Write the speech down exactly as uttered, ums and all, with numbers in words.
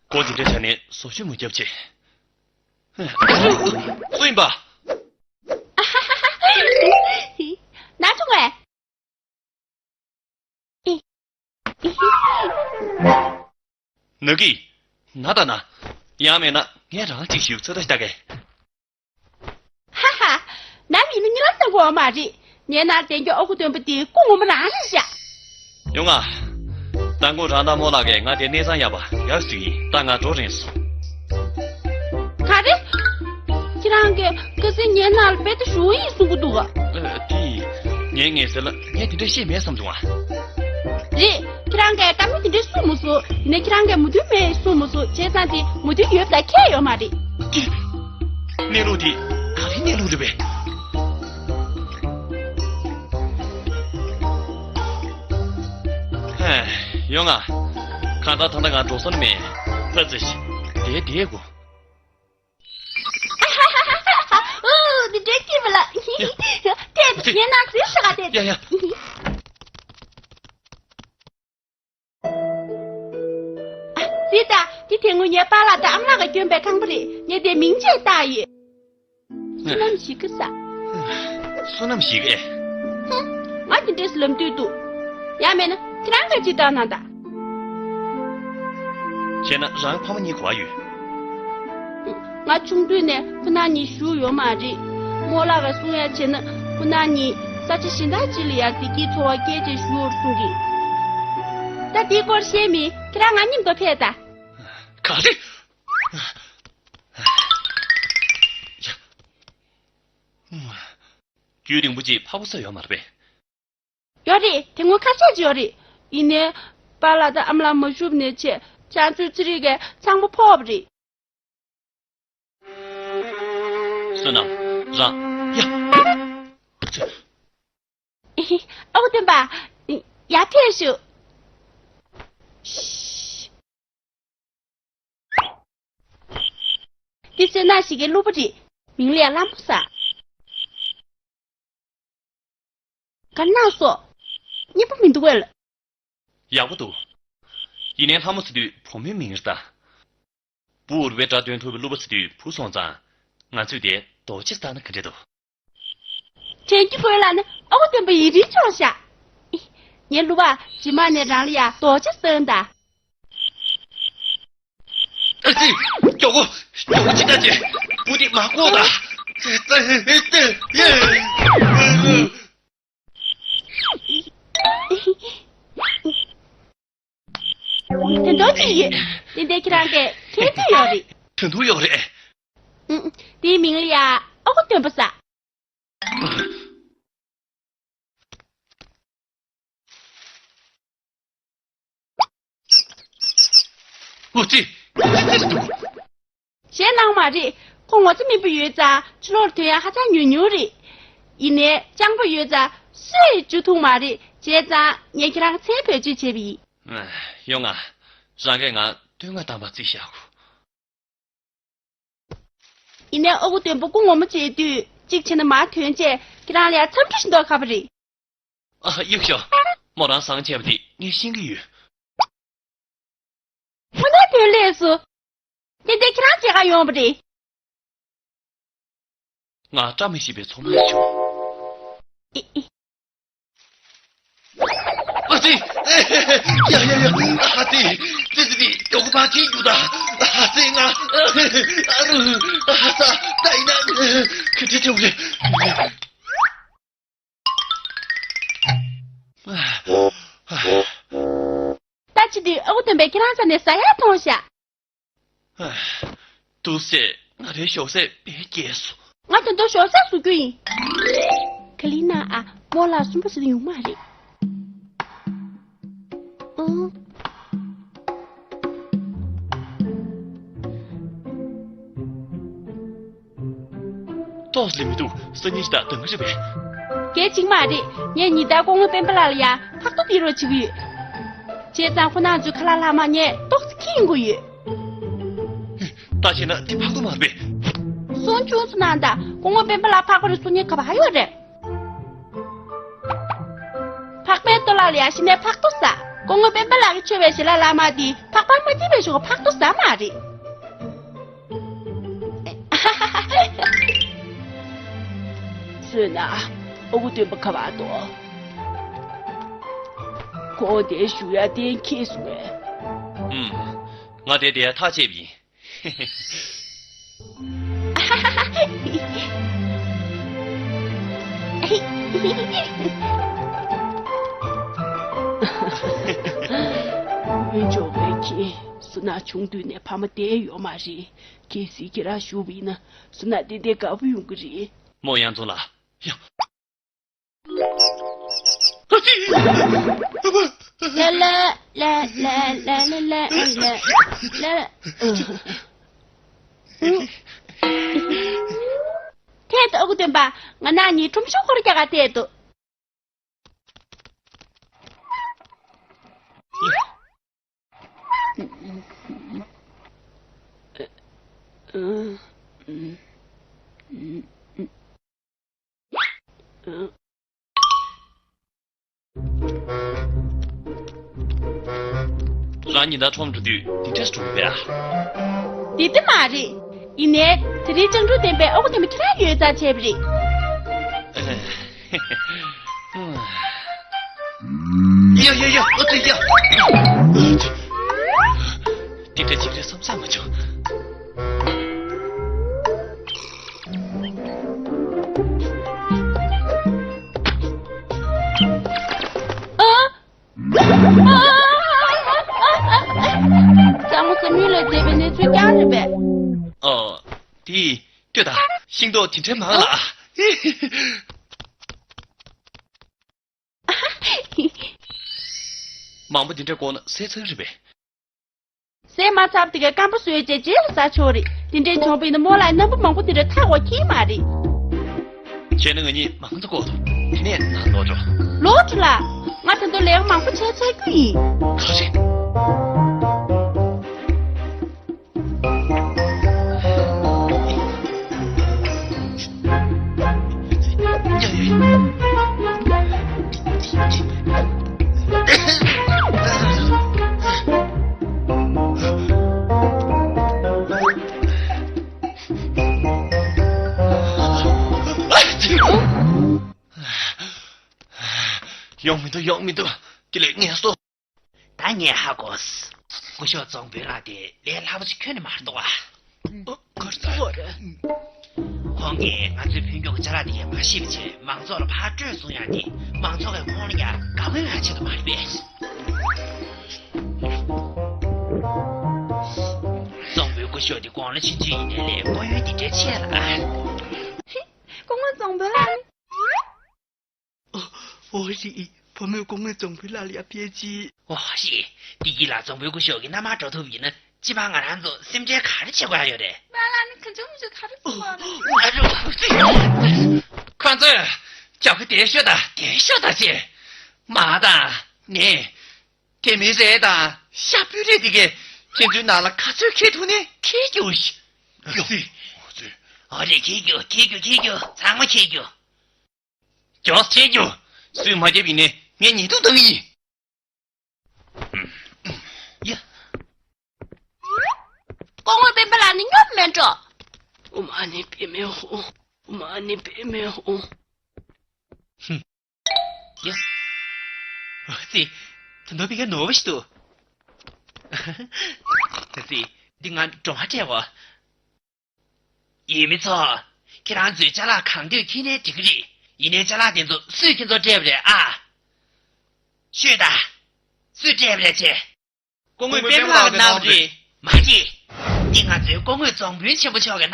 ཁོ་འདི་འདྲ་བྱས་ནས་བཟོ་བཅོས་མ་རྒྱབ་བྱས། སུ་ཡིན་པ། ན་ཆུང་བས། ནུ་གི། ན་ད་ན། ཡང་མེད་ན་ངས་རང་ཅིག་ཞིག་ཚོད་ལྟ་ཞིག་ལྟ་གས། ཧ་ཧ། ནམ་ཡིན་ན་གཉིད་ལམ་ནང་གོ་མ་རེད། ངའི་ནང་བསྡད་རྒྱུ་ཨ་ཁུ་སྟོན་པ་དེ་སྐུ་ངོ་མ་རང་རེད་ཤག་ཡོང་ང་། ད་ཁོང་རང་དང་རྨོ་ལགས་ཀྱིས་ང་དེ་གནས་ཚང་ཡག་པ་ཡག་ཟིག་ཡིན། ད་ང་འགྲོ་རན་སོང་། ག་རེ། ཁྱེད་རང་གིས་ཁ་སང་ངའི་ནང་ལ་རྦད་དེ་ཞུགས་ཡིན་གསུང་གི་འདུག་ག་ཨ། དེ། ངའི་ངལ་སེལ་ལ་ངས་དེ་འདྲ་བཤད་མེད་བསམ་བྱུང་ང་། རེད། ཁྱེད་རང་གིས་བཀའ་མོལ་དེ་འདྲ་གསུངས་མ་སོང་། ཡིན་ནའི་ཁྱེད་རང་གིས་མོས་མཐུན་མེད་གསུངས་མ་སོང་། བྱས་ཙང་དེ་མོས་མཐུན་ཡོད་པ་ཁྱད་ཡོད་མ་རེད། ཀྱེ། གནས་ལུགས་དེ་ག་རེ་གནས་ལུགས་རེད་པས། ཧེ། ཡོང་ང་། གང་ལྟར་ད་ལྟ་ང་འགྲོ་ས་ནི་མེད། ཕ་ཙི། དེ་དེ་གོ་ཨོ། འདི་འདྲའི་སྐྱིད་པ་ལ། ཡ། དེ་ངའི་ནང་ཟེར་ཤ་ག་དེ། ཡ་ཡ། ཨ། ཙི་ད། འདི་དེ་སྔོན་ངའི་པཱ་ལགས་དང་ཨ་མ་ལགས་ཀྱིས་བསྐྱོན་པའི་ཁང་པ་རེད། ངས་དེ་མིང་བརྗེས་བཏགས་ཡོད། བསོད་ནམས་ཞིག་གི་ས། བསོད་ནམས་ཞིག་ཨེ། ཧུམ། ང་དེ་འདྲས་ལབ་འདོད་འདུག་ཡང་མེད་ན་ཁྱེད་རང་གིས་ཅིག་བཏགས་གནང་དང་། བྱས་ན་རང་ཕ་མ་གཉིས་ག་པར་ཡོད། ང་ཆུང་དུས་ནས་ཁོ་རང་གཉིས་བཞུགས་ཡོད་མ་རེད། རྨོ་ལགས་ཀྱིས་གསུང་ཡ་བྱས་ན་ཁོ་རང་གཉིས་ས་ཆ་གཞན་དག་ཅིག་ལ་ཡང་བདེ་སྐྱིད་འཚོ་བ་སྐྱེལ་བྱས་བཞུགས་ཡོད་གསུང་གི། ད་དེའི་སྐོར་བཤད་མི་ཁྱེད་རང་ང་མཉམ་དུ་ཕེབས་དང་། ག་རེ། ཡ། རྒྱུན་རིང་པོ་ཅིག་ཕ་བུ་ས་ཡོད་མ་རེད་པས། ཡོད་རེད། དེ་སྔོན་ཁ་ཤས་ཅིག་ཡོད་རེད། ཡིན་ནའི། པཱ་ལགས་དང་ཨ་མ་ལགས་མ་བཞུགས་ནས་བྱས། ཕྱག་མཛོད་ཚེ་རིང་གིས་ཚང་མ་ཕོག་པ་རེད། བསོད་ནམས། རང་། ཡ། ཨ་ཁུ་སྟོན་པ། ཡར་ཕེབས་ཤོག་འདི་བསོད་ནམས་ཞིག་གི་གླུ་བུ་རེད། མིང་ལ་ཡ་ལྷ་མོ་ཟེར། ག་ན་སོ། སྙན་པོ་མི་འདུག་གས། ཡག་པོ་འདུག་ཡིན་ནའི་ལྷ་མོ་ཟེར་དུས་བུ་མོའི་མིང་རེད་ད། བུ་རུ་བའི་སྒྲ་འདོན་ཐུབ་པའི་གླུ་བ་ཟེར་དུས་བུ་སོང་ཙང་། ང་ཚོས་དེ་རྡོ་རྗེ་བཏགས་ན་ག་འདྲ་འདུག་དྲན་རྒྱུ་དགོས་ལ་ནི་ཨ་ཁུ་སྟོན་པ་ཡིད་རིང་ཆོག་ཤག་ངའི་གླུ་བ་རྗེས་མ་ནས་རང་ལ་ཡ་རྡོ་རྗེ་གསོན་དང་། ཨ་ཙི། མགྱོགས་པོ། མགྱོགས་པོ་ཅིག་ལྟ་ཅེ། བུ་དེ་མ་བཀོག་ད། དེ་འདྲ་ཅིག་ཡོད། ཏན་ཏན་ཁྱེད་རང་གིས་མཁྱེན་རྒྱུ་ཡོད་རེད། དོན་དུ་ཡོད་རེད། ཨུ། དེའི་མིང་ལ་ཡ་ཨ་ཁུ་སྟོན་པ་ཟེར། ཨོ་ཙི། ཙི་ཙི་འདུག་ཞེད་སྣང་མ་རེད། ཁོ་ངོ་ཚ་མེད་པ་ཡོད་ཙང་ཕྱི་ལོགས་ལ་ཐོན་ཡ་ཧ་ཅང་ཉུང་ཉུང་རེད། ཡིན་ནའི་སྤྱང་པོ་ཡོད་ཙང་སུས་ཡང་འཇུ་ཐུབ་མ་རེད། བྱས་ཙང་ངས་ཁྱེད་རང་མཚན་བེད་སྤྱོད་བྱས་པ་ཡིན། ཡོང་ང་། རང་གིས་ང་བསྟོད་བསྔགས་བཏང་བ་བརྩི་བཞག་གོ་ཡིན་ནའི་ཨ་ཁུ་སྟོན་པ་སྐུ་ངོ་མ་བྱེད་དུས་གཅིག་བྱས་ན་མར་ཐོན་བྱས་ཁྱེད་རང་ལ་ཡ་འཚམས་འདྲི་ཞུ་མདོག་ཁ་པོ་རེད། ཨ། གཡུག་ཤོག་མོ་རང་བཟང་བྱས་པ་དེ་ངས་ཤེས་ཀྱི་ཡོད། ཁོ་ན་དོན་ལས་སུ། དེ་འདྲའི་ཁྱེད་རང་སྐྱེས་ཁ་ཡོང་བ་རེད། ང་བཀྲ་མི་ཤིས་པའི་ཚོར་སྣང་བྱུང་། ཨི་ཨི། ཨ་ཙི། ཡ་ཡ་ཡ། ཨ་ཙི། ཙི་ཙི་ཙི། མགྱོགས་པོ་ཕར་ཁྱེར་རྒྱུགས་དང་། ཨ་ཙི། ང་། ཨ་རུ། ཨ་ཙི། ད་ཡིན་ན་ག་འདྲ་བྱུང་རེད། ད་ཅི་དུས་ཨ་ཁུ་སྟོན་པས་ཁྱེད་རང་རྩ་ནས་ཟ་ཡག་མཐོང་ཤག་དུས་ཚོད་ང་རའི་ཞོགས་ཟས་དཔེ་རྒྱས་སོང་། ང་ད་དུང་ཞོགས་ཟས་བཟོ་རྒྱུ་ཡིན། ག་ལི་ན་ཨ། རྨོ་ལགས་སུན་པོ་ཟ་ཡོང་མ་རེད། ཨང་། ཏོག་ཙམ་མི་འདུག་སང་ཉིན་ཞིག་ད་འདང་གི་རེད་པས། གལ་ཆེན་མ་རེད། ངས་ཉིན་ལྟར་སྐུ་ངོ་སྤེན་པ་ལགས་ལ་ཡ་ཕག་ཏུ་སྟེར་རོགས་བྱེད་ཀྱི་ཡོད། བྱས་ཙང་ཁོ་རང་ཚོའི་ཁ་ལག་ལྷག་མ་ངས་ཏོག་ཙམ་ཁྱེར་ཡོང་གི་ཡོད། ད་བྱས་ན་དེ་ཕག་ཏུ་མ་རེད་པས། གསུང་ཆུང་ཙམ་གནང་དང་། སྐུ་ངོ་སྤེན་པ་ལགས་ཕག་པ་རེད་གསུང་མཁན་ག་པར་ཡོད་རེད། ཕག་པའི་ལྟོ་ལག་ལ་ཡ་གཞི་ནས་ཕག་ཏུ་ཟ། སྐུ་ངོ་སྤེན་པ་ལགས་ཀྱིས་མཆོད་པའི་ཞལ་ལག་བླ་མ་འདི་ཕག་པ་མ་སྐྱེས་པའི་ཞོགས་ཕག་ཏུ་ཟ་མ་རེད། བཟོས་ན་ཨ་ཁུ་སྟོན་པ་ག་བར་འདུག་ཁོང་དེར་བཞུགས་ཡ་གཏན་འཁེལ་སོང་ངས། ཨུམ། ང་དེར་བསྡད་ཡ་ཐག་བཅད་པ་ཡིན། འོན་ཀྱང་ངས་ཁྱེད་བསོད་ནམས་ཆུང་དུས་ནས་ཕ་མ་བསྡད་ཡོད་མ་རེད། གལ་སྲིད་ཁྱེད་རང་བཞུགས་པ་ཡིན་ན་བསོད་ནམས་ཏན་ཏན་དགའ་པོ་ཡོང་གི་རེད། མོ་གཡང་འཛོམས་ལགས། ཡ། ལ་ལ་ལ། ཐད་དུ་ཨ་ཁུ་སྟོན་པ། ང་ནག་ཉིད་ཁྲོམ་གཞུང་སྐོར་རྒྱག་ག་ཐད་དུ། རང་ཉིན་ལྟར་ཁྲོམ་འགྲོ་དུས་འདི་འདྲས་འགྲོ་གི་པས་ཨ། དེ་ལྟ་མ་རེད། ཡིན་ནའི་དེ་རིང་སྤྱང་གྲུང་ལྡན་པའི་ཨ་ཁུ་སྟོན་པ་ཁྱེད་རང་ཡོད་ཙང་བྱས་པ་རེད། ཡ་ཡ་ཡ། ཨོ་ཙི་ཡ། དེ་འདྲ་ཅིག་རེད་བསམ་བསམ་མ་བྱུང་། ཨ། གཙང་མ་ས་མུའུ་ལས་མཛད་པའི་གནས་ཚུལ་རྐྱང་རེད་པས། ཨོ། དེ། ལྟོས་དང་། ཤིང་ཏོག་དེ་འདྲའི་མང་ལ། མང་པོ་དེ་འདྲ་བཀོག་ན་ཟས་ཚར་རེད་པས། ཟས་མ་ཚར་དེ་གའི་སྐམ་པོ་བཟོས་བྱས་རྗེས་ལ་ཟ་ཆོག་རེད། དེ་འདྲས་བྱུང་བ་ཡིན་ན་རྨོ་ལགས་རྣམ་པ་མང་པོ་དེ་འདྲ་ཐར་བ་ཁྱད་མ་རེད། བྱས་ན་ང་གཉིས་མང་ཙམ་བཀོག་ཐུབ། དེ་ནས་ནང་ལོག་འགྲོ། ལོག་འགྲོ་ལ། ང་ད་དུང་ལས་ཀ་མང་པོ་བྱས་ཚར་རྒྱུ་ཡིན། ག་རེ། ཡོང་མི་འདུག་ཡོང་མི་འདུག་དེ་ལས་ངལ་གསོ། ད་ངས་ཧ་གོ། སྐུ་ཞབས་རྫོང་དཔོན་ལགས་དེ་ལས་སླ་པོ་ཞིག་ཁྱོན་ནས་མ་རེད་འདུག་ཨ། ཨ། ག་རེ་ཟེར་བ་རེད། ཁོང་གིས་ང་ཚོའི་བོད་ལྗོངས་ཀྱི་ཅ་ལག་དེ་གས་མ་ཤེས་པ་བྱས་མང་ཚོགས་ལ་ཕར་སྤྲོད་སོང་ཡ་དེ་མང་ཚོགས་ཀྱིས་ཁོང་ལ་ཡ་དགའ་པོའི་ཡ་ཆེད་དུ་མ་རེད་པས། རྫོང་དཔོན་སྐུ་ཞབས་དེ་དགུང་ལོ་ཆུང་ཆུང་ཡིན་ནའི་ལས་སྐུ་ཡོན་དེ་འདྲའི་ཆེ་ལ། སྐུ་ངོ་རྫོང་དཔོན་ལགས་ནི། ཨོ་རེད། བུ་མོས་སྐུ་ངོ་རྫོང་དཔོན་ལགས་ལ་ཡ་ཕེབས་རྗེས། ཨོ་རེད། བདེ་སྐྱིད་ལགས་རྫོང་དཔོན་སྐུ་ཞབས་ཀྱི་མནའ་མར་འགྲོ་ཐུབ་ཡིན་ན་སྤྱི་པ་ང་རང་ཚོ་སེམས་ཁྲལ་ག་རེ་བྱེད་དགོས་ཡ་ཡོད་རེད། པཱ་ལགས་ནི་ག་འཇུག་མི་འཇུག་ག་རེ་གསུང་བ་རེད། ཨ་རོ། ཁོང་ཚོས་རྒྱབ་ཁ་བདེ་ཤོག་དང་བདེ་ཤོག་དང་ཅེས། མ་དང་ནི། དེ་མིན་རེད་དང་ཤ་སྤུས་རེད་དེ་གས་ཁྱེད་ཚོའི་ནང་ལ་ག་ཚོད་ཁྱེར་ཐུབ་ནས་ཁྱེར་རྒྱུ། ཨ་ཙི། ཨ་ཙི། ཨ་རེ་ཁྱེར་རྒྱུ་ཁྱེར་རྒྱུ་ཁྱེར་རྒྱུ་ཚང་མ་ཁྱེར་རྒྱུ། མགྱོགས་བྱེད་རྒྱུ། སུས་མ་བརྒྱབ་ཡིན་ནའི་ངས་ཉེས་རྡུང་བཏང་གི་ཡིན། ཡ། སྐུ་ངོ་སྤེན་པ་ལགས་ནི་སྙོབ་མེད་འགྲོ། ཨོཾ་མ་ཎི་པདྨེ་ཧཱུྃ། ཨོཾ་མ་ཎི་པདྨེ་ཧཱུྃ། ཧུམ། ཡ། ཨ་ཙི། ད་ནོར་བུ་ག་ནོར་བུ་ཞིག་འདུག་ཨ་ཙི། འདི་ང་སྒྲོལ་མ་སྤྲད་གོ། ཡུལ་མི་ཚོ། ཁྱེད་རང་ཚོས་ཅ་ལག་གང་འདོད་འཁྱེར་ནའི་འགྲིག་གི་རེད། ཡིན་ནའི་ཅ་ལག་དེ་ཚོ་སུས་ཁྱེད་ཚོར་སྤྲད་པ་རེད་ཨ། ཤོད་དང་། སུས་སྤྲད་པ་རེད་ཅེས། སྐུ་ངོ་སྤེན་པ་ལགས་གནང་བ་རེད། མ་གཅིག་འདི་ང་ཚོའི་སྐུ་ངོ་རྫོང་དཔོན་ཆེན་པོ་མཆོག་གིས་